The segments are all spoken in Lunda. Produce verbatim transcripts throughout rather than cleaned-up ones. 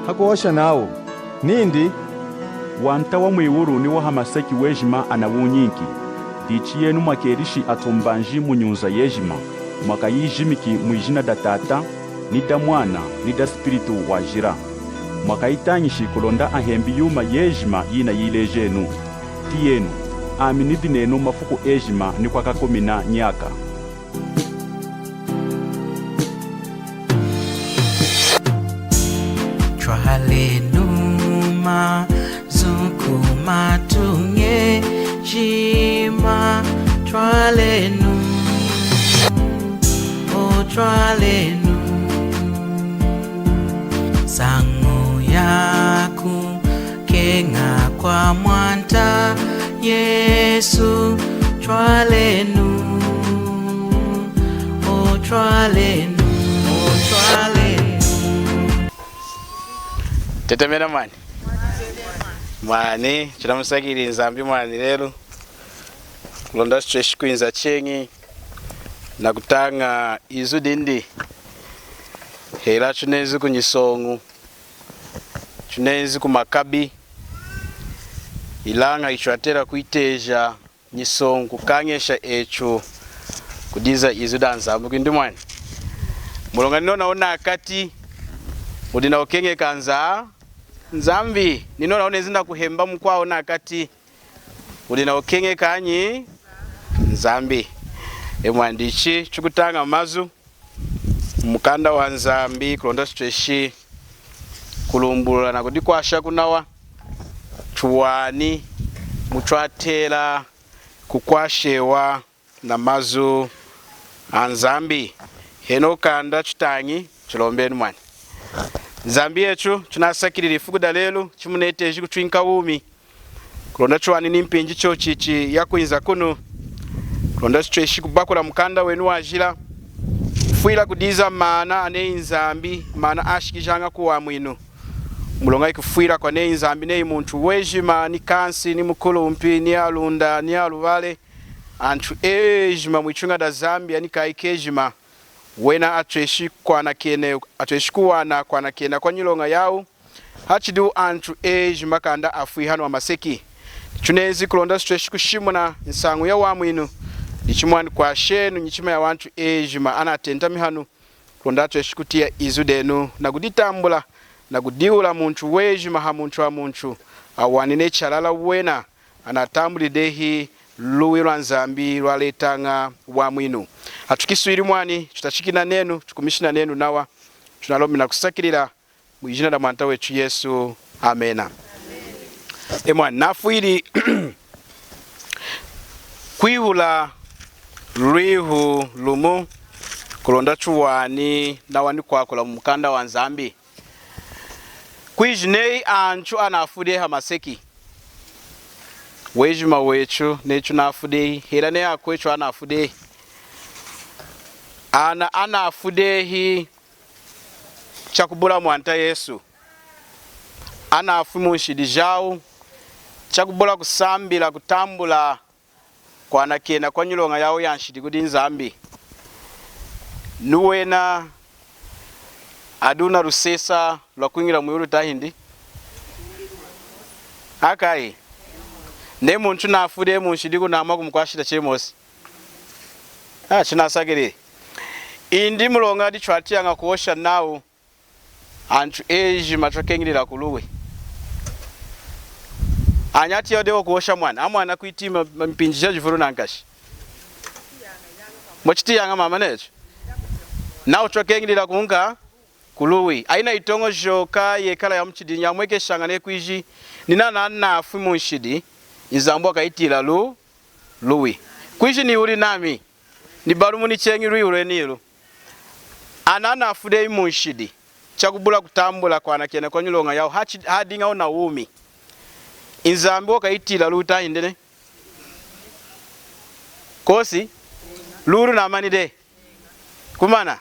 Hakuhosha nawu nindi, Wanta wa mwiwulu ni wa hamaseki wejima anawunyinki. Dichi yenu mwakelishi atumbanji mu nyunza yejima, mwakayijimiki mwijina da Tata, ni da Mwana, ni da Spiritu Wajila. Mwakayitañishi kulonda ahembi yuma yejima yinayilejenu. Tiyenu, ami nidi nenu mafuku ejima ni kwakakumina nyaka. Twalenu mazu ku matuña ejima, twalenu, o twalenu. Nsañu yaku keña kwa Mwanta Yesu, twalenu, o twalenu, o twalenu. Tetemena mwani. Mwani, tunamusakilili Nzambi mwani lelu. Kulonda tutweshi kwinza cheñi na kutaña izu dindi. Hela tunenzi ku nyisoñu, tunenzi ku makabi, ilaña hitwatela kwiteja nyisoñu kukañesha etu kudiza izu da Nzambi. Kwindi mwani. Muloña ninona nakati, mudi nakukeñeka Nza-, Nzambi. Ninona nenzi nakuhemba mukwawu nakati, mudi nakukeñeka anyi Nzambi. E mwani, dichi tukutaña mazu mukanda wa Nzambi, kulonda tutweshi kulumbulula na kudikwasha kunawa, tuwani mutwatela kukwashewa na mazu a Nzambi. Henohu kanda tutañi, tulombenu mwani. Nzambi yetu, tunasakilili ifuku da lelu, chimuneteji kutwinka wumi. Kulonda tuwani ni mpinji chochichi ya kwinza kunu, kulonda tutweshi kubakula mukanda wenu wajila, kufwila kudiza maana aneyi Nzambi, maana ashikijaña ku wamwinu. Muloña hikufwila kwaneyi Nzambi neyi muntu wejima, ni kansi, ni mukulumpi, ni alunda, ni alubale, antu ejima mwituña da Zambia ni kaayi kejima, wena atweshi kwanakene-, atweshi kuwana kwanakena kwa nyiloña yawu, hachidi antu ejima kanda afwi hanu hamaseki. Tunenzi kulonda tutweshi kushimuna nsañu ya wamwinu. Dichi mwani kwashenu nyichima ya wantu ejima anatentami hanu, kulonda atweshi kutiya izu denu na kuditambula na kudiwula muntu wejima ha muntu ha muntu, awanini chalala wena anatambuli dehi luwi lwa Nzambi lwaletaña wamwinu. Atukiswili mwani, tutachikina nenu, tukumishina nenu nawa, tunalombi na kusakilila mwijina da Mwanta wetu Yesu. Amena. E mwani, nafwili kwihula lwihu lumu, kulonda tuwani nawa ni kwakula mu mukanda wa Nzambi. Kwiji neyi antu anafwi dehi hamaseki, wejima wetu netu nafwi dehi, hela neyi akwetu anafwi dehi, ana anafwi dehi chakubula Mwanta Yesu. Anafwi munshidi jawu chakubula kusambila, kutambula kwanakena kwa nyiloña yawu ya nshidi kudi Nzambi. Ni wena adi na lusesa lwa kwiñila mwiwulu tahindi? Akayi. Neyi muntu nafwi dehi munshidi kunamani kumukwashila cheñi mwosi? Ah, chinasakilili. Indi muloña dichi twatiyaña kuhosha nawu antu ejima twakeñilila ku luwi. Anyi atiyi dehi kuhosha mwani, amwana kwitiya ma-, mpinji jajivulu nankashi. Mwachitiyaña mama netu. Nawu twakeñilila kunka ku luwi. Ayina yitoñojoka yekala ya muchidinyi, yamwekeshaña neyi kwiji, nina nanafwi munshidi, Nzambi wakayitiyila lu-, luwi. Kwiji ni uli nami, nibalumuni cheñi lwihu lwenilu. Ana anafwi dehi munshidi chakubula kutambula kwanakena kwa nyiloña yawu, hachi-, hadiñawu na wumi, Nzambi wakayitiyila luwi tahindi nehi? Kosi, luwi lunamani dehi. Komana,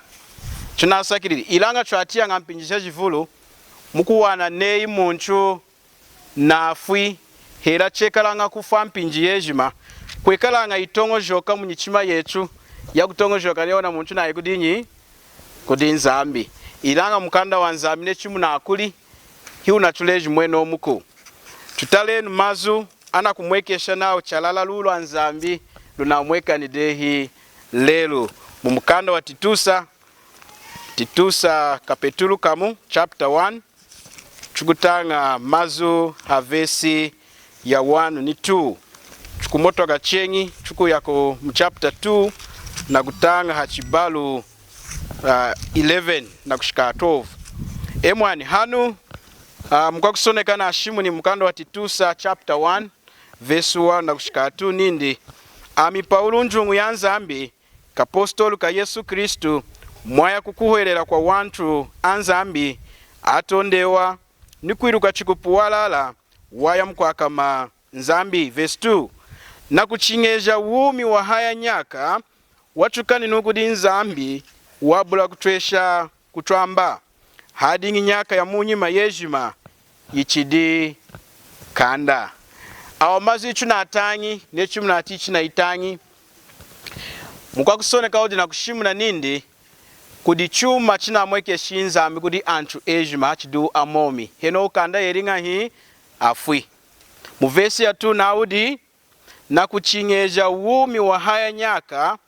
tunasakilili. Ilaña twatiyaña mpinji jajivulu, mukuwana neyi muntu nafwi, hela chekalaña kufwa mpinji yejima, kwekalaña yitoñojoka munyichima yetu, yakutoñojoka neyi ona muntu nayi kudinyi? Kudi Nzambi. Ilaña mukanda wa Nzambi neyi chimunakuli, Hiwunatuleji mwenomuku. Tutalenu mazu anakumwekesha nawu chalala luwi lwa Nzambi lunamwekani dehi lelu. Mu mukanda wa Titusa, Titusa kapetulu kamu, chapter one, tukutaña mazu ha vesi ya one ni two. Tukumotoka cheñi, tukuya ku, mu chapter two, nakutaña ha chibalu, ah, eleven nakushika twelve. E mwani, hanu, ah, mukwakusoneka nashimuni mukanda wa Titusa chapter one, vesi one nakushika two nindi, Ami Pawulu, njuñu ya Nzambi, kapostolu ka Yesu Kristu, mwaya kukuhwelela kwa wantu a Nzambi atondewa, ni kwiluka chikupu walala waya mukwakama Nzambi. Vesi two, nakuchiñeja wumi wa haya nyaka, watukaninuwu kudi Nzambi, wabula kutwesha kutwamba, hadiñi nyaka ya munyima yejima yichidi kanda. Awa mazu itunatañi, neyi chimunati itunayitañi, mukwakusoneka wudi nakushimuna nindi, kudi chuma chinamwekeshi Nzambi kudi antu ejima hachidi amomi. Henohu kanda yeli ñahi? Afwi. Mu vesi ya two nawudi, nakuchiñeja wumi wa haya nyaka,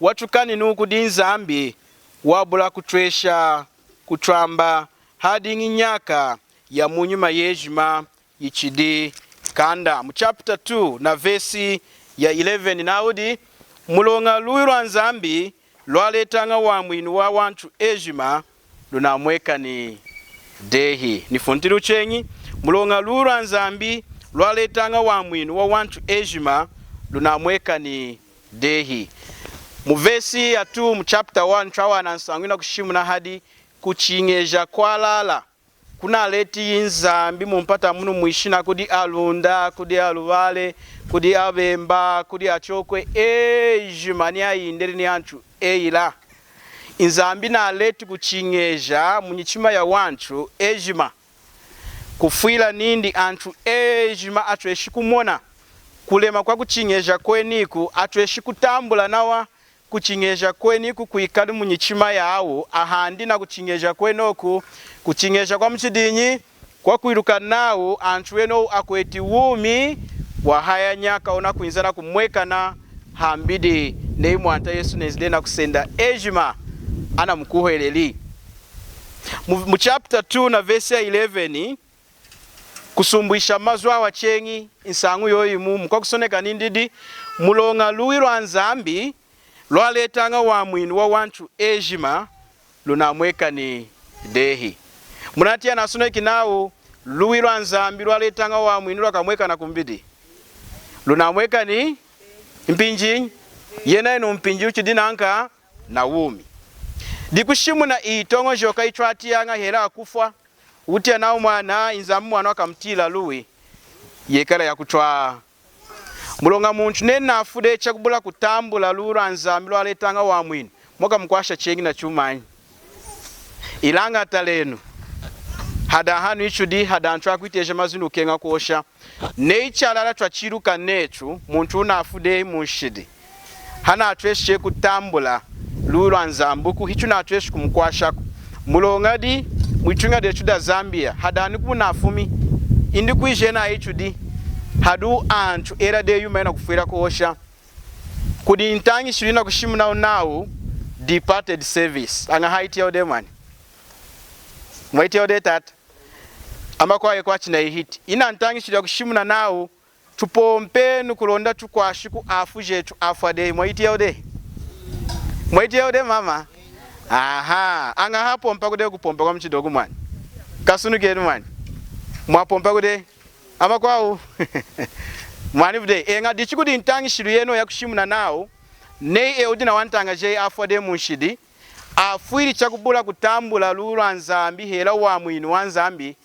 watukaninuwu kudi Nzambi, wabula kutwesha kutwamba, hadiñi nyaka ya munyima yejima yichidi kanda. Mu chapter two na vesi ya eleven nawudi, muloña luwi lwa Nzambi lwaletaña wamwinu wa wantu ejima, lunamwekani dehi. Nifuntilu cheñi, muloña luwi lwa Nzambi lwaletaña wamwinu wa wantu ejima, lunamwekani dehi. Mu vesi ya two mu chapter one twawana nsañu yinakushimuna hadi kuchiñeja kwalala kunaletiyi Nzambi mumpata munu mwishina kudi aLunda, kudi aLuvale, kudi aBemba, kudi aChokwe ejima ni aYindeli ni antu eyila. Nzambi naleti kuchiñeja munyichima ya wantu ejima, kufwila nindi antu ejima atweshi kumona kulema kwa kuchiñeja kwenoku, atweshi kutambula nawa kuchiñeja kwenoku kwikali munyichima yawu, ahandi nakuchiñeja kwenoku, kuchiñeja kwa muchidinyi? Kwa kwiluka nawu antu enowu akweti wumi wa haya nyaka wunakwinza nakumwekana hambidi neyi Mwanta Yesu nenzi dehi nakusenda ejima anamukuhweleli. Mu, mu chapter two na vesi ya eleven, kusumbwisha mazu awa cheñi, nsañu yoyimu, mukwakusoneka nindi, muloña luwi lwa Nzambi lwaletaña wamwinu wa wantu ejima, lunamwekani dehi. Munatiyi anasoneki nawu luwi lwa Nzambi lwaletaña wamwinu lwakamwekana kumbidi? Lunamwekani mpinji yena yinu, mpinji wuchidi nanka na wumi. Dikushimuna iyi yitoñojoka yitwatiyaña hela kufwa, wutiya nawu mwana, Nzambi mwana wakamutiyila luwi, yekala yakutwa. Muloña muntu neyi nafwi dehi chakubula kutambula luwi lwa Nzambi lwaletaña wamwinu, mwakamukwasha cheñi na chumanyi? Ilaña talenu, hadi hanu hitudi, hadi antu akwiteja mazu nukeña kuhosha. Neyi chalala twachiluka netu muntu wunafwi dehi munshidi hanatweshi kutambula luwi lwa Nzambiku, hitunatweshi kumukwashaku. Muloñadi? Mwituña detu da Zambia, hadi aniku munafumi, indi kwiji enu hitudi, hadi antu ela dehi yuma yinakufwila kuhosha. Kudi ntañishilu yinakushimuna nawu departed service. Añaha, itiyahu dehi mwani? Mwayitiyahu dehi tata? Amakwawu kwachi na ihiti. Ina ntañishilu yakushimuna nawu tupompenu kulonda tukwashiku afwi jetu afwa dehi. Mwayitiyahu dehi? Mwayitiyahu dehi mama? Aha. Añaha, pompaku dehi kupompa kwa muchidi oku mwani? Kasunukenu mwani. Mwapompaku dehi? Amakwawu? Mwani vude. Eña, dichi kudi ntañishilu yenowu yakushimuna nawu neyi eyi wudi nawantaña jeyi afwa dehi munshidi, afwili chakubula kutambula luwi lwa Nzambi hela wamwinu wa Nzambi,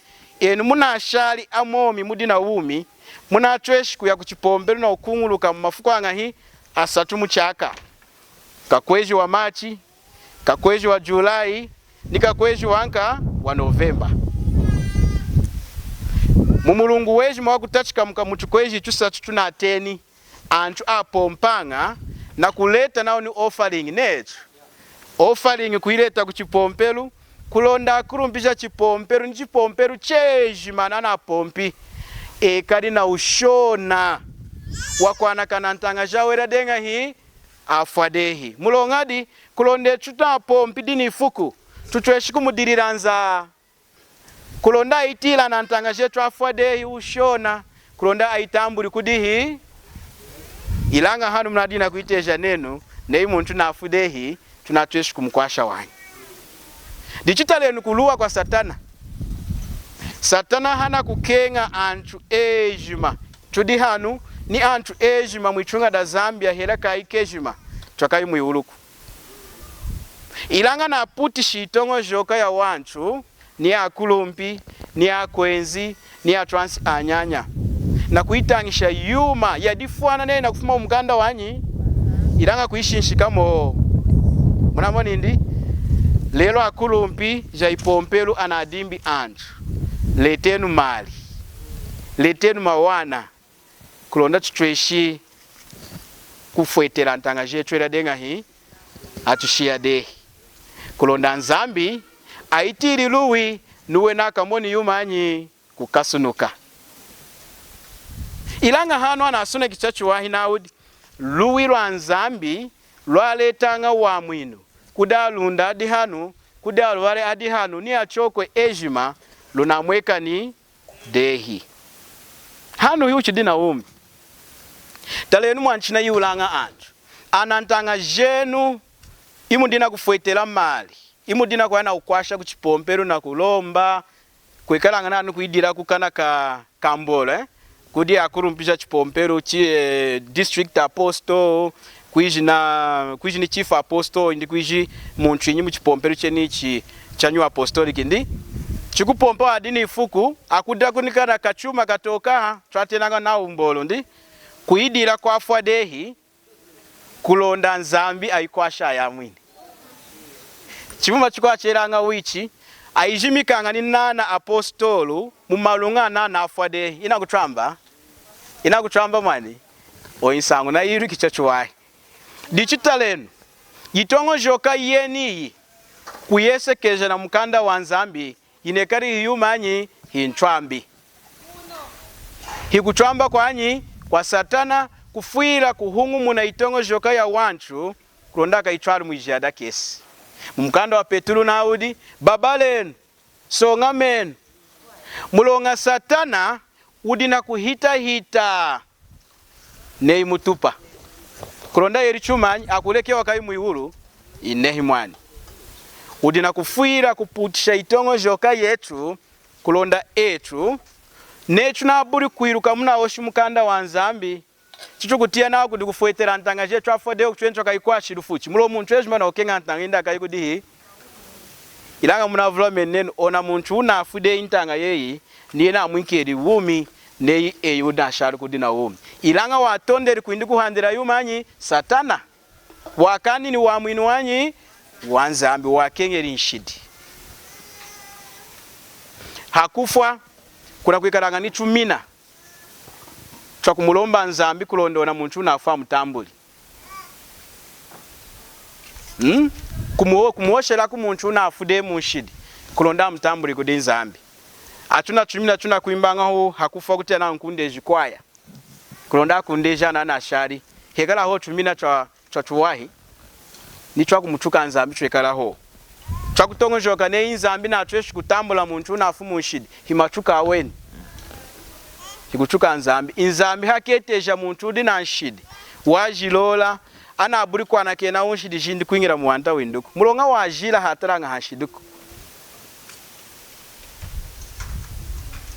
enu munashali amomi mudi na wumi, munatweshi kuya kuchipompelu nakukuñuluka mumafuku añahi? Asatu muchaka. Kakweji wa Machi, kakweji wa July, ni kakweji wanka wa November. Mumulungu wejima wakutachika muka, mutukweji tusatu tunateni, antu apompaña nakuleta nawu ni offering, netu. Offering kuyileta kuchipompelu, kulonda akulumpi jachipompelu ni chipompelu chejima nanapompi, ekali nawushona wakwanakana ntaña jawela deñahi, afwa dehi. Muloñadi? Kulonda etu twapompi dinu ifuku, tutweshi kumudilila nza. Kulonda ayitiyili nantaña jetu afwa dehi wushona, kulonda ayitambuli kudihi. Ilaña hanu munadiña nakwiteja nenu, neyi muntu nafwi dehi, tunatweshi kumukwasha wanyi. Dichi talenu kuluwa kwa Satana. Satana hanakukeña antu ejima. Tudi hanu ni antu ejima mwituña da Zambia hela kayi kejima, twakayi mwiwuluku. Ilaña naputishi yitoñojoka yawantu, ni akulumpi, ni akwenzi, ni atwansi anyanya, nakuyitañisha yuma yadifwana neyi nakufuma mumukanda wanyi, ilaña kuyishinshikamu. Munamoni ndi? Lelu akulumpi jayipompelu anadimbi antu, letenu mali, letenu mawana, kulonda tutweshi kufwetela ntaña jetu ela deñahi, atushiya dehi. Kulonda Nzambi ayitiyili luwi, niwena akamoni yumanyi? Kukasunuka. Ilaña hanu anasoneki chachiwahi nawudi, luwi lwa Nzambi lwaletaña wamwinu kudi aLunda adi hanu, kudi aLuvale adi hanu, ni aChokwe ejima, lunamwekani dehi. Hanu hiwuchidi nawumi. Talenu mwani chinayihulaña antu. Ana ntaña jenu, imudi nakufwetela mali, imudi nakuya nakukwasha kuchipompelu nakulomba, kwekalaña nanu kuyidila kukana ka, kambolo, eh? Kudi akulumpi jachipompelu chi, eh, district apostle, kwiji na, kwiji ni chief apostle, indi kwiji muntu inyi muchipompelu chenichi cha New Apostolic, ndi chikupompa wadi ni ifuku, akudila kunikana kachuma katoka, twatenaña nawu mbolo, ndi kuyidila kwafwa dehi, kulonda Nzambi ayikwasha ayamwini. Chimuma chikwachelaña wichi, ayijimikaña ni nana apostolu mumaluña nana afwa dehi. Inakutwamba? Inakutwamba mwani? Oyi nsañu nayiluki chachiwahi. Dichi talenu, yitoñojoka yeniyi kuyesekeja na mukanda wa Nzambi, yinekali hiyumanyi? Hintwambi. Hikutwamba kwanyi? Kwa Satana, kufwila kuhuñumuna yitoñojoka yawantu, kulonda akayitwali mwijiya dakesi. Mumukanda wa Petulu nawudi, babalenu, soñamenu. Muloña Satana wudi nakuhitahita neyi mutupa, kulonda yeli chumanyi? Akuleke wakayi mwiwulu? Inehi mwani. Wudi nakufwila kuputisha yitoñojoka yetu, kulonda etu, netu nabuli kwiluka munahoshi mukanda wa Nzambi, chitukutiya nawu kudi kufwetela ntaña jetu afwa dehi, oku twenu twakayikwashi lufuchi. Muloña muntu ejima nakukeña ntaña yindi akayi kudihi? Ilaña munavulameni nenu, ona muntu wunafwi dehi ntaña yeyi, ni yena amwinkeli wumi, neyi eyi wunashali kudi nawumi. Ilaña watondeli kwindi kuhandila yumanyi? Satana. Wakanini wamwinu wanyi? Wa Nzambi, wakeñeli nshidi. Hakufwa, kunakwikalaña ni tumina twakumulomba Nzambi kulonda ona muntu wunafwi amutambuli. Hmm? Kumuho-, kumuhoshelaku muntu wunafwi dehi munshidi, kulonda amutambuli kudi Nzambi. Atuna tumina tunakwimbañahu hakufwa kutena nkundeji kwaya, kulonda akundeji ana anashali. Hekala hohu tumina twa, twa tuwahi, ni twakumutuka Nzambi twekala hohu. Twakutoñojoka neyi Nzambi natweshi kutambula muntu wunafwi munshidi, himatuka aweni. Hikutuka Nzambi. Nzambi haketeja muntu wudi nanshidi, wajilola, anabuli kwanakena nshidi jindi kwiñila muwanta windiku. Muloña wajila hatalaña hanshidiku.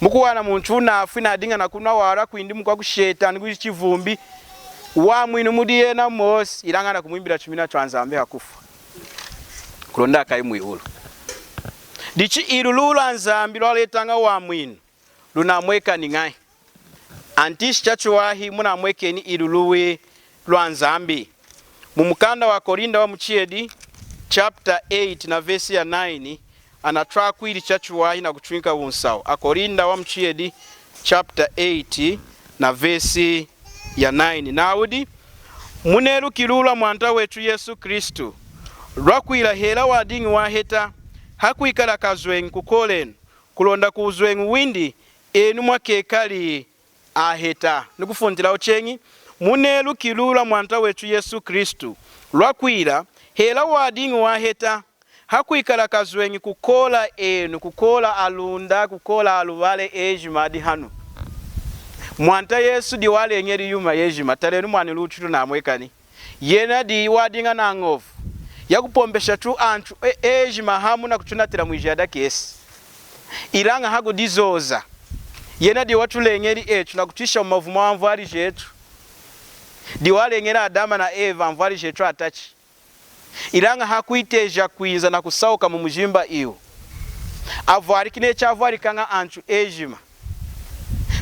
Mukuwana muntu wunafwi nadiña nakunwa walwa kwindi mukwakusheta ni kwiji chivumbi, wamwinu mudi yena mwosi, ilaña nakumwimbila tumina twa Nzambi hakufwa, kulonda akayi mwiwulu. Dichi iluwi lwa Nzambi lwaletaña wamwinu lunamwekani ñahi? Antishi chachiwahi munamwekeni iluwi lwa Nzambi. Mumukanda wa Akorinda wamuchiyedi, chapter eight na verse ya nine, anatwakwili chachiwahi nakutwinka wunsahu. Akorinda wamuchiyedi, chapter eight na verse ya nine. Nawudi, muneluki luwi lwa Mwanta wetu Yesu Kristu, lwakwila hela wadiñi waheta, hakwikala kazweñi kukola enu, kulonda ku wuzweñi windi enu mwakekali aheta. Nukufuntilahu cheñi, muneluki lula Mwanta wetu Yesu Kristu lwakwila, hela wadiña waheta, hakwikala kazweñi kukola enu, kukola aLunda, kukola aLuvale ejima adi hanu. Mwanta Yesu diwaleñeli yuma yejima. Talenu mwani luwi tunamwekani. Yena diwadiña nañovu yakupompesha tu antu e-, ejima hamu nakutunatila mwijiya dakesi. Ilaña hakudizoza, yena diwatuleñeli etu nakutwisha mumavumu anvwali jetu. Diwaleñeli Adama na Eva anvwali jetu atachi. Ilaña hakwiteja kwinza nakusauka mumujimba iwu, avwaliki neyi chavwalikaña antu ejima,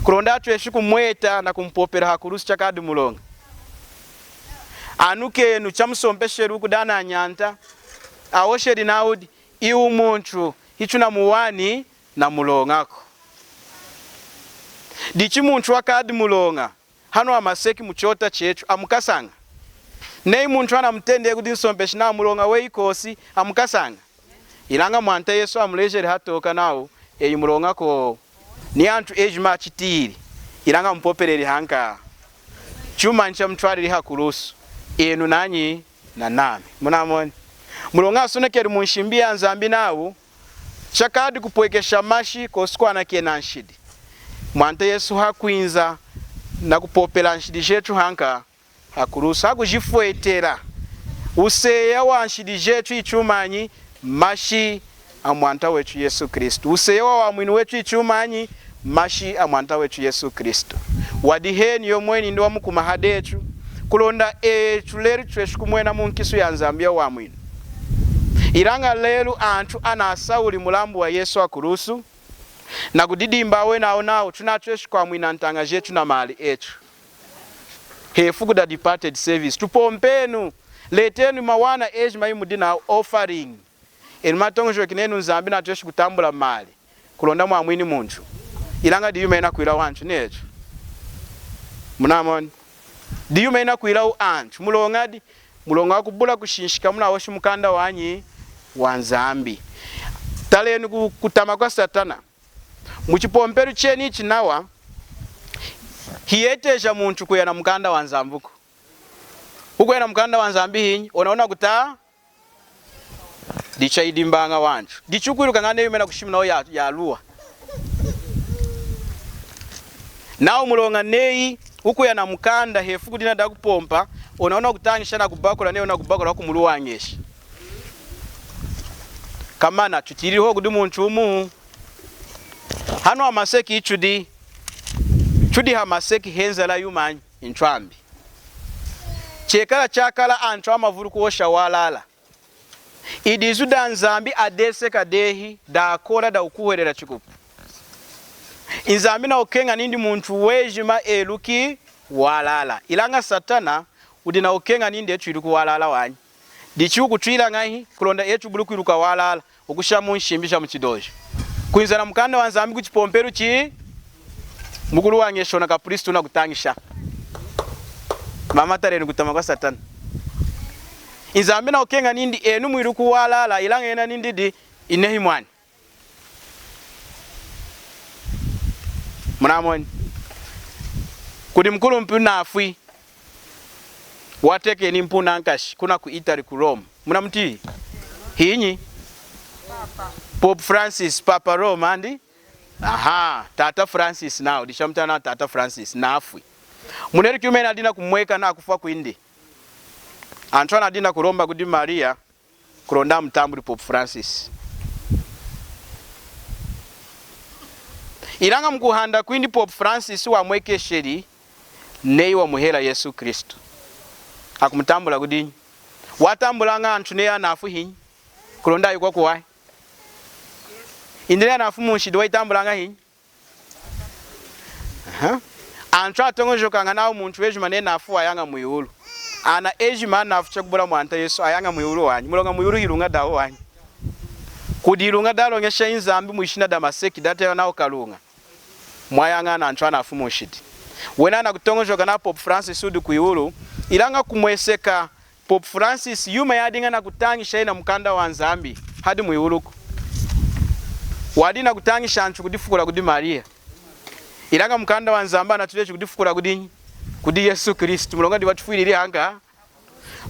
kulonda atweshi kumweta nakumupopela hakulusu chakadi muloña. Anukenu chamusompesheluwu kudi ananyanta, ahosheli nawu di, iwu muntu hitunamuwani namuloñaku. Dichi muntu wakadi muloña hanu hamaseki muchota chetu amukasaña? Neyi muntu anamutendeli kudi nsompeshi nawu muloña weyi kwosi, amukasaña? Ilaña Mwanta Yesu amulejeli hatooka nawu, eyi muloñaku, ni antu ejima achitiyili, ilaña amupopeleli hanka. Chumanyi chamutwalili hakulusu? Enu nanyi? Nanami. Munamoni? Muloña asonekeli munshimbi yaNzambi nawu, chakadi kupwekesha mashi kwosi kwanakena nshidi. Mwanta Yesu hakwinza nakupopela nshidi jetu hanka hakulusu, hakujifwetela. Wuseya wanshidi jetu hichumanyi? Mashi aMwanta wetu Yesu Kristu. Wuseya wawamwinu wetu hichumanyi? Mashi aMwanta wetu Yesu Kristu. Wadiheni yomweni nindi wamukuma hadetu, kulonda etu lelu tweshi kumwena munkisu yaNzambi yawamwinu. Ilaña lelu antu anasawuli mulambu waYesu hakulusu, nakudidimba awenawu nawu tunatweshi kwamwina ntaña jetu namali etu hefuku da departed service. Tupompenu, letenu mawana ejima imudi nawu, offering. Enu matoñojoki nenu Nzambi natweshi kutambula mali kulonda mwamwini muntu? Ilaña diyuma yinakwilawu antu netu. Munamoni? Diyuma yinakwilawu antu. Muloñadi? Muloña wakubula kushinshika munahoshi mukanda wanyi waNzambi. Talenu ku-, kutama kwaSatana. Muchipompelu chenichi nawa, hiyeteja muntu kuya namukanda waNzambiku. Wukuya namukanda waNzambi hinyi? Ona wunakuta- Dichi ayidimbaña wantu. Dichi wukwilukaña neyi yuma yinakushimuna ya, yaluwa. Nawa muloña neyi wukuya namukanda hefuku dina dakupompa, ona wunakutañisha nakubakula, neyi wunakubakula wakumuluwañesha. Komana, tutiyili hohu kudi muntu wumu. Hanu hamaseki hitudi, tudi hamaseki henzala yumanyi? Ntwambi. Chekala chakala antu amavulu kuhosha walala. Idi izu daNzambi adeseka dehi, dakola, dakukuhwelela chikupu. Nzambi nakukeña nindi muntu wejima eluki walala. Ilaña Satana wudi nakukeña nindi etu twiluki walala wanyi. Dichi wukutwila ñahi kulonda etu tubuli kwiluka walala? Wukusha munshimbi jamuchidoji. Kwinza namukanda waNzambi kuchipompelu chi? Mukuluwañesha ona kapristu wunakutañisha. Mama, talenu kutama kwaSatana. Nzambi nakukeña nindi enu mwiluki walala, ilaña yena nindi di inehi mwani. Munamoni? Kudi mukulumpi wunafwi, watekeni mpu nankashi kuna ku Italy, ku Rome. Munamutiyi? Hinyi? Pope Francis, Papa Roma, andi? Aha, Tata Francis nawu, dishamutana Tata Francis, nafwi. Muneluki yuma yinadiña kumweka nakufwa kwindi? Antu anadiña kulomba kudi Maria kulonda amutambuli Pope Francis. Ilaña mukuhanda kwindi Pope Francis wamwekesheli neyi wamuhela Yesu Kristu. Akumutambula kudinyi? Watambulaña antu neyi anafwi hinyi? Kulonda ayi kwakuwahi. Indi neyi anafwi munshidi wayitambulaña hinyi? Aha. Antu atoñojokaña nawu muntu wejima neyi nafwi wayaña mwiwulu. Ana ejima anafwi chakubula Mwanta Yesu ayaña mwiwulu wanyi? Muloña mwiwulu hiluña dawu wanyi. Kudi iluña daloñesha Nzambi mwishina damaseki, datela nawu kaluña. Mwayaña ana antu anafwi munshidi. Wena anakutoñojoka nawu Pope Francis wudi kwiwulu, ilaña kumweseka Pope Francis, yuma yadiña nakutañisha yena mukanda wa Nzambi, hadi mwiwuluku. Wadiña nakutañisha antu kudifukula kudi Mariya. Ilaña mukanda wa Nzambi anatuleji kudifukula kudinyi? Kudi Yesu Kristu. Muloña diyi watufwilili hanka.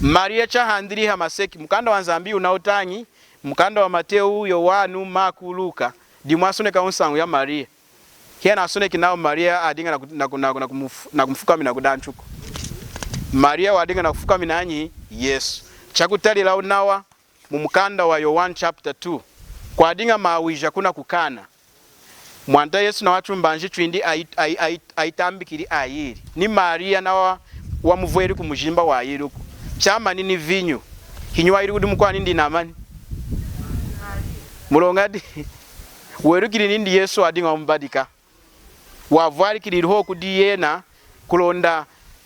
Mariya chahandiliyi hamaseki. Mukanda wa Nzambi wunawutañi, mukanda wa Mateu, Yowanu, Maku, Luka, dimwasonekawu nsañu ya Mariya. Hiyanasoneki nawu Mariya adiña naku-, naku-, naku-, nakumufu-, nakumufukamina kudi antuku. Mariya wadiña nakufukamina anyi? Yesu. Chakutalilawu nawa, mu mukanda wa Yowanu chapter two, kwadiña mawija kuna ku Kana. Mwanta Yesu nawa tumbanji twindi ayi-, ayi-, ayi-, ayitambikili ayili. Ni Mariya nawa wamuvweli kumujimba wayiluku. Chamani ni vinyu. Hinyi wayiluku kudi mukwawu nindi namani? Muloña di, welukili nindi Yesu wadiña wamubadika. Wavwalikilili hohu kudi yena, kulonda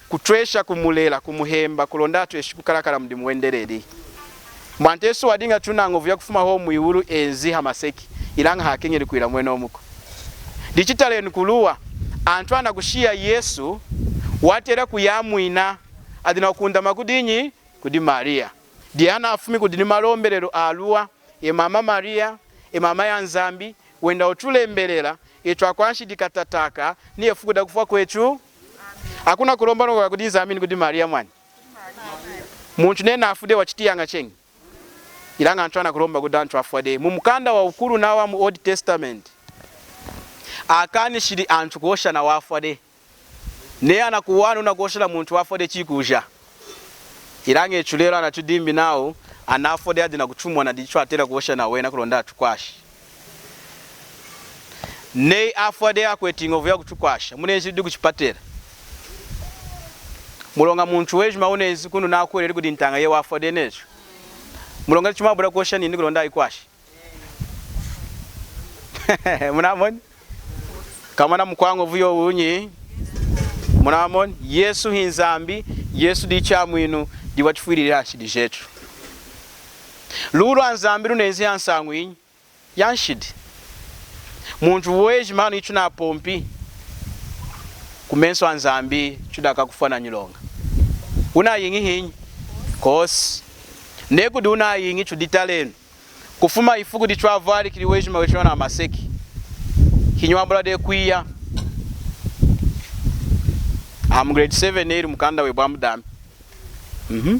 kutwesha kumulela, kumuhemba, kulonda atweshi kukalakala mudimu wendeleli. Mwanta Yesu wadiña tuna ñovu yakufuma hohu mwiwulu enzi hamaseki, ilaña hakeñeli kwila mwenomuku. Dichi talenu kuluwa, antu anakushiya Yesu, watela kuyamwina, adi nakukundama kudinyi? Kudi Mariya. Dihanafumi kudi ni malombelelu aluwa, E mama Mariya, e mama ya Nzambi, wenda wutulembelela, etu akwanshidi katataka, ni ifuku dakufwa kwetu. Hakuna kulomba noku kudi Nzambi ni kudi Mariya mwani. Muntu neyi nafwi dehi wachitiyaña cheñi. Ilaña antu anakulomba kudi antu afwa dehi. Mu mukanda wa wukulu nawa mu Old Testament, akanishili antu kuhosha na wafwa dehi. Neyi anakuwana wunakuhosha na muntu wafwa dehi chikuja. Ilaña etu lelu anatudimbi nawu, anafwa dehi adi nakutumona, dichi twatela kuhosha na wena kulonda atukwashi. Neyi afwa dehi akweti ñovu yakutukwasha, munenzi di kuchipatela. Muloña muntu wejima wunenzi kunu nakuhweleli kudi ntaña yeyi wafwa dehi netu. Muloña dichi mwabula kuhosha nindi kulonda ayikwashi. Munamoni? Komana mukwañovu yowu nyi? Munamoni? Yesu hi Nzambi, Yesu diyi Chamwinu, diyi watufwilili nshidi jetu. Luwi lwa Nzambi lunenzi hansañu yinyi? Ya nshidi. Muntu wejima hanu ichi napompi kumesu a Nzambi, chudi akufwa na nyiloña. Wunayiñi hinyi? Kosi. Neyi kudi wunayiñi, tudi talenu. Kufuma ifuku ditwavwalikili wejima wetu hanu hamaseki, hinyi wabula dehi kwiya? Am grade seven, eli mukanda webwambu dami. Mhm.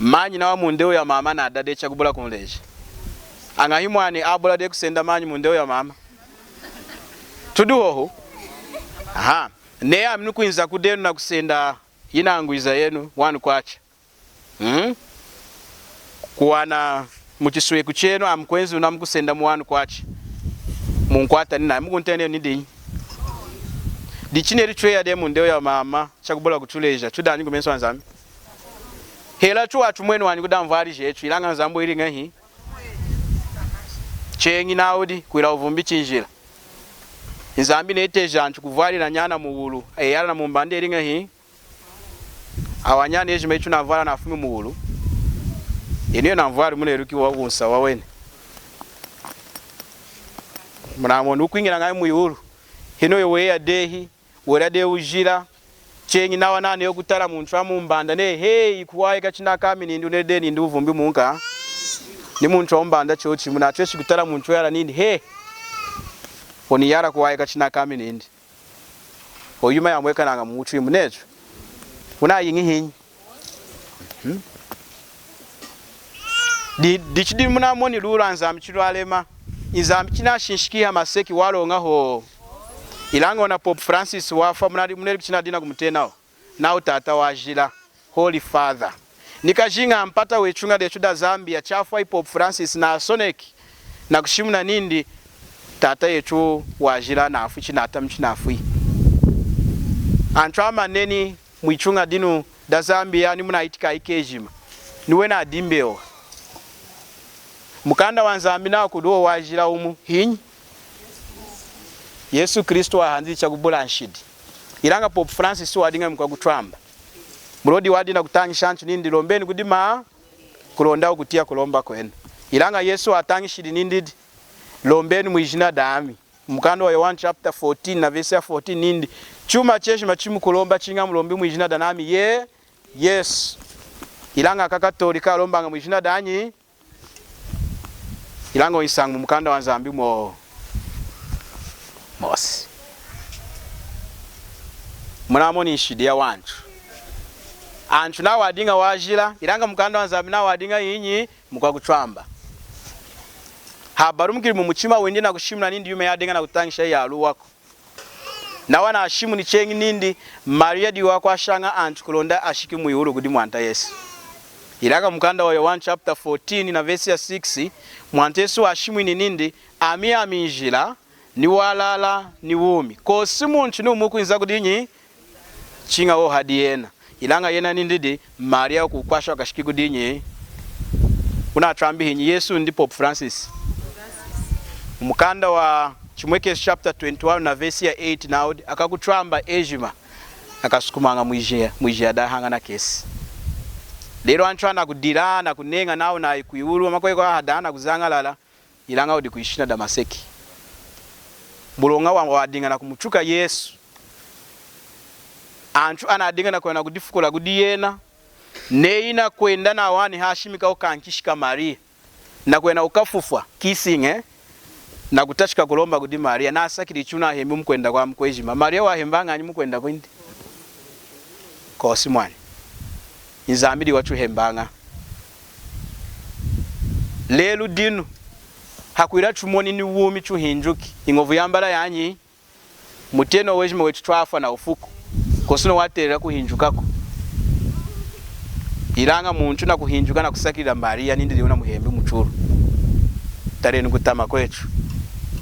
Manyi nawa mundewu ya mama nada dehi chakubula kunleja. Añahi mwani abula dehi kusenda manyi mundewu ya mama? Tudi hohu. Aha. Neyi ami nukwinza kudenu nakusenda yina ngwiza yenu, one kwacha. Hmm? Kuwana muchisweku chenu, amukwenzi wuna mukusenda mu one kwacha. Munkwata ninayi, mukuntena nenu nidinyi? Dichi neyi tweya dehi mundewu ya mama, chakubula kutuleja, tudi anyi kumesu a Nzambi? Hela tuwa tumweni wanyi kudi anvwali jetu, ilaña Nzambi weli ñahi? Cheñi nawu di, kwila wuvumbi chinjila. Nzambi neteji antu kuvwalila anyana muwulu, eyala na mumbanda eli ñahi? Awa anyana ejima ichi anavwala nafumi muwulu. Enu enu anvwali muneluki wunsahu wenu. Munamoni wukwiñila ñahi mwiwulu? Henohu weya dehi, wela dehi wujila. Cheñi nawa nana wukutala muntu wamumbanda nehi, hey, kuwaha kachi nakami nindi, wuneli dehi nindi wuvumbi munka. Ni muntu wamumbanda chochimu, natweshi kutala muntu weyala nindi, hey, wuniyala kuwaha kachi nakami nindi. Oyu yuma yamwekanaña mumutwi munetu. Wunayiñi hinyi? Hmm? Di, dichi di munamoni luwi lwa Nzambi chilwalema. Nzambi chinashinshiki hamaseki waloña hohu. Ilaña ona Pope Francis wafwa, muneli, muneli kuchinadina kumutenawu. Nawu tata wajila. Holy Father. Ni kajiña mpata wetuña detu da Zambia, chafwayi Pope Francis nasoneki nakushimuna nindi, tata yetu wajila nafwi, chinatami chinafwi. Antu amaneni mwituña dinu da Zambia ni munayitika ejima, ni wena adimbewa. Mukanda wa Nzambi nawu kudi wajila wumu, hinyi? Yesu Kristu wahandili chakubula nshidi. Ilaña Pope Francis wadiña mukwakutwamba. Muloña wadi nakutañisha antu nindi, lombeni kudi ma, kulonda wukutiya kulomba kwenu. Ilaña Yesu watañishili nindi, lombeni mwijina dami. Mukanda wa Yohane chapter fourteen na verse ya fourteen nindi, chuma chejima chimukulomba chiña mulombi mwijina danami ye, Yesu. Ilaña aka Katolika alombaña mwijina danyi? Ilaña nsañu mumukanda waNzambi mo, mosi. Munamoni nshidi yawantu. Antu nawa adiña wajila, ilaña mukanda waNzambi nawa adiña hinyi? Mukwakutwamba. Habalumukili mumuchima windi nakushimuna nindi yuma yadiña nakutañisha yaluwaku. Nawa nashimuni cheñi nindi Maria diyi wakwashaña antu kulonda ashiki mwiwulu kudi Mwanta Yesu. Ilaña mukanda waYowanu chapter fourteen na verse ya six, Mwanta Yesu washimwini nindi, ami, ami njila, niwalala, niwumi. Kosi muntu niwumu wukwinza kudinyi? Chiña hohu hadi yena. Ilaña yena nindi di Maria wukukwasha wakashiki kudinyi? Wunatwambi hinyi? Yesu ndi Pope Francis? Mumukanda waChimwekeshi chapter twenty-one na verse ya eight, nawu di akakutwamba ejima akasukumaña mwijiya, mwijiya dahañana kesi. Lelu antu anakudila, nakuneña nawu nayi kwiwulu, amakwawu hadaha nakuzañalala. Ilaña wudi kwishina Damaseki. Muloña wa, wadiña nakumutuka Yesu. Antu anadiña nakwenda nakudifukula kudi yena. Neyi nakwenda nawa hashimika kankishi kaMaria. Nakwenda kukafufwa, kissing, eh? Nakutachika kulomba kudi Maria. Nasakilili chiwunahembi mukwenda kwami kwejima. Maria wahembaña hinyi mukwenda kwindi? Kosi mwani. Nzambi diyi watuhembaña. Lelu dinu, hakwila tumoni niwumi tuhinjuki, iñovu yambala yanyi? Mutenowu wejima wetu twafwa nawufuku. Kosi nowu watelela kuhinjukaku. Ilaña muntu nakuhinjuka nakusakilila Maria nindi diyi wunamuhembi mutulu. Talenu kutama kwetu.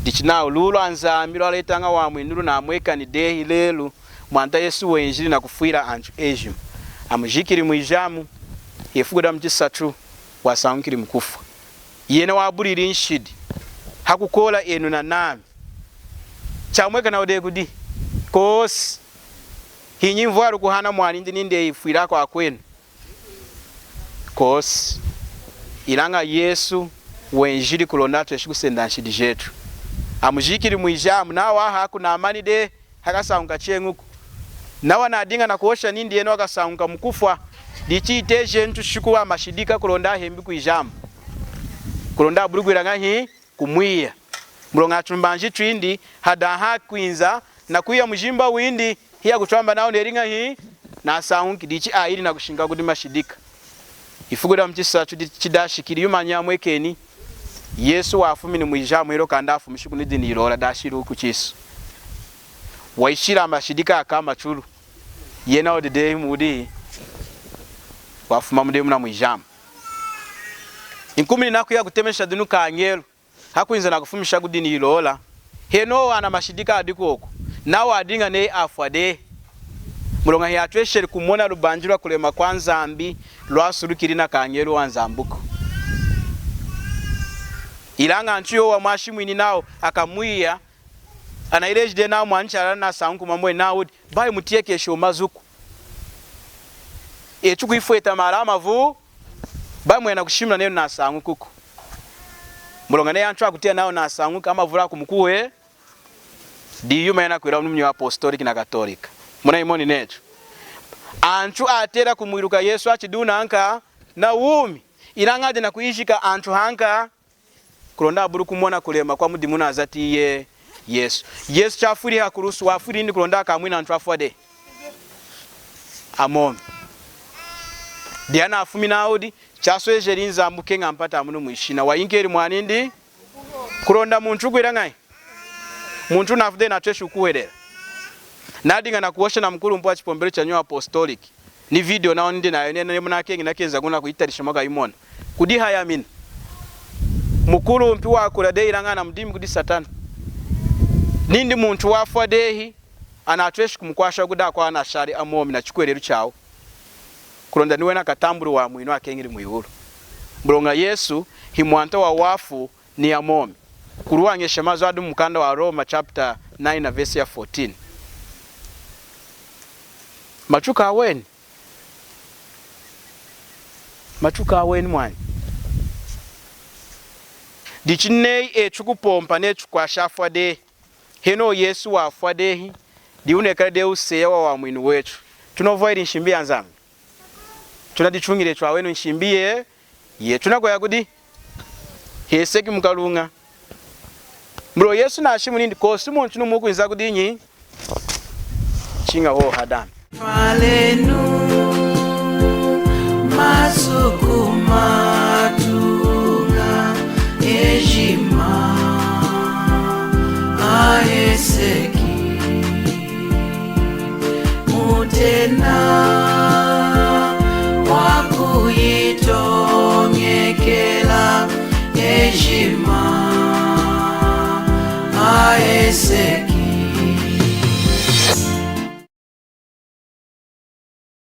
Dichi nawu luwi lwaNzambi lwaletaña wamwinu lunamwekani dehi lelu. Mwanta Yesu wenjili nakufwila antu ejima. Amujikili mwijamu, hefuku damuchisatu wasañukili mukufwa. Yena wabulili nshidi hakukola enu nanami. Chamwekana dehi kudi? Kosi. Hinyi nvwalu kuhana mwanindi nindi eyi fwilaku akwenu? Kosi. Ilaña Yesu wenjili kulonda atweshi kusenda nshidi jetu. Amujikili mwijamu, nawa hakunamani dehi hakasañuka cheñiku. Nawa nadiña nakuhosha nindi yena wakasañuka mukufwa. Dichi iteji enu tushiku amashidika kulonda ahembi kwijamu. Kulonda abuli kwila ñahi? Kumwiya. Muloña tumbanji twindi hadaha kwinza nakwiya mujimba windi, hiyakutwamba nawu neli ñahi? Nasañuki. Dichi ayili nakushinka kudi mashidika. Ifuku damuchisatu dichi chidashikili, yumanyi yamwekeni? Yesu wafumini mwijamu, hela kanda afumishi kunu dinu ilola, dashili kuchisu. Wayishili amashidika akama chulu. Yena wudi dehi mudi, wafuma mudi muna mwijamu. Nkumininaku kuya kutemesha dinu kañelu. Hakwinza nakufumisha kudi dinu ilola. Henohu ana mashidika adi kwoku, nawa adiña neyi afwa dehi. Muloña hiyatwesheli kumona lubanji lwakulema kwaNzambi lwasulukili nakañelu waNzambiku. Ilaña antu yowu amwashimwini nawu akamwiya, anayileji dehi nawu mwani chalala nasañuki mwamweni, nawu di bayi mutiyekesha mazuku. Etu kwifweta mali amavu, bayi mwena kushimuna nenu nasañukuku. Muloña neyi antu akutiya nawu nasañuki, amavulu akumukuhwelela. Diyi yuma yinakwila munu muapostolic na katolika. Munayimoni netu? Antu atela kumwiluka Yesu achidi nanka nawumi. Ilaña adi nakuyijika antu hanka kulonda abuli kumona kulema kwamudimu wunazatiyi Yesu. Yesu chafwili hakulusu, wafwili nindi kulonda akamwini antu afwa dehi? Amomi. Dihanafumi nawu di, chaswejeli Nzambi kukeña mpata yamunu mwishina, wayinkeli mwanindi kulonda muntu wukwila ñahi? Muntu wunafwi dehi natweshi kukuhwelela. Nadiña nakuhosha namukulumpi wachipompelu cha New Apostolic. Ni video nawu nidi nayu, nena neyi munakeñi nakenza kuna kuyitalisha mwakayimona. Kudihayamina. Mukulumpi wakula dehi ilaña anamudimbi kudi Satana. Nindi muntu wafwa dehi, anatweshi kumukwasha kudi akwawu anashali amomi na chikuhwelelu chawu. Kulonda niwena akatambuli wamwinu akeñili mwiwulu. Muloña Yesu hi mwanta wawafu ni amomi. Kuluwañesha mazu adi mumukanda waRoma chapter nine na verse ya fourteen. Machuka aweni. Machuka aweni mwani. Dichi neyi etu kupompa netu kwasha afwa dehi. Henohu Yesu wafwa dehi. Diyi wunekali dehi wuseya wawamwinu wetu. Tunovwahili nshimbi yaNzambi. Tunadituñili etu aweni nshimbi ye, ye. Tunakuya kudi? Heseki mukaluña. Muloña Yesu nashimuni nindi kosi muntu niwumu wukwinza kudinyi? Chiña hohu hadi ami. Twalenu masuku matuña ejima aheseki, mutena wakuyitoñekela ejima.